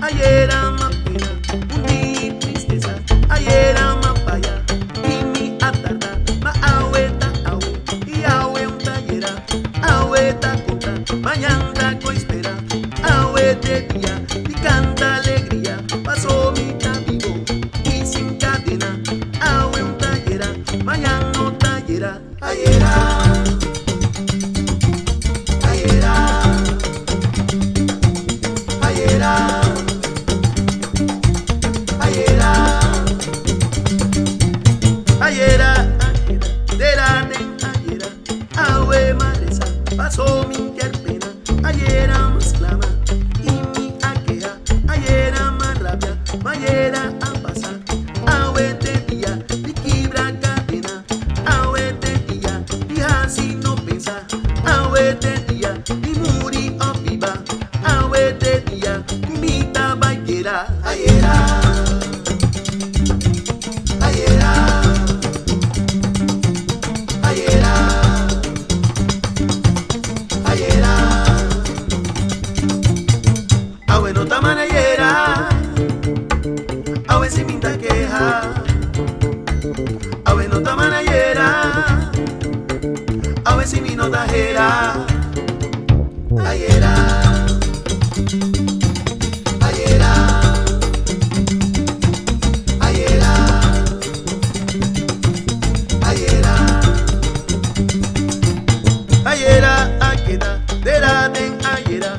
Ayera m'a pena, un tristesa. Ayera m'a faya i mi a tarda, ma awe ta awe i awe un ta yera. Awe ta konta, mañan ta koi spera. Awe t'e dia di kanta alegria, paso mi ta bibo i sin kadena. Awe un ta yera, mañan no ta yera. Ayera, ayera, ayera, ayera, ayera, ayera, dera den ayera. Awe m'a resa, paso mi kier pena. Ayera m'a sklama i mi a keha. Ayera m'a rabia, ma ayera a pasa. Awe t'e dia di kibra kadena. Awe t'e dia di hasi no pensa. Awe t'e dia di muri òf biba. Awe t'e dia ku mi ta bai keda. Ayera, ayera, ayera, ayera. Awe no ta manera ayera. Awe si mi n'ta keha. Awe no ta manera ayera. Awe si mi no ta hera. Ayera, ayera, ayera, ayera. Ayera a keda, dera den ayera.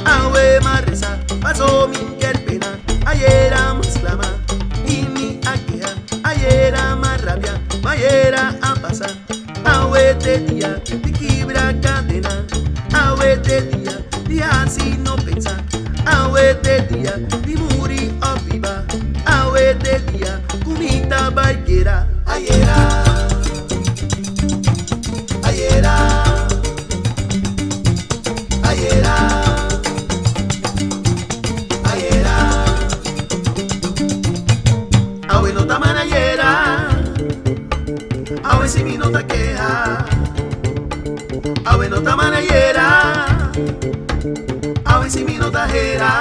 Awe m'a resa, paso mi n'kier pena. Ayera m'a sklama i mi a keha. Ayera m'a rabia, ma ayera a pasa. Awe t'e dia di kibra kadena. Awe t'e dia di hasi no pensa. Awe t'e dia di muri òf biba. Awe t'e dia ku mi ta bai keda. Ayera, ayera, ayera, ayera. Awe no ta manera ayera. Awe si mi no ta keha. Awe no ta manera ayera. Awe si mi no ta hera.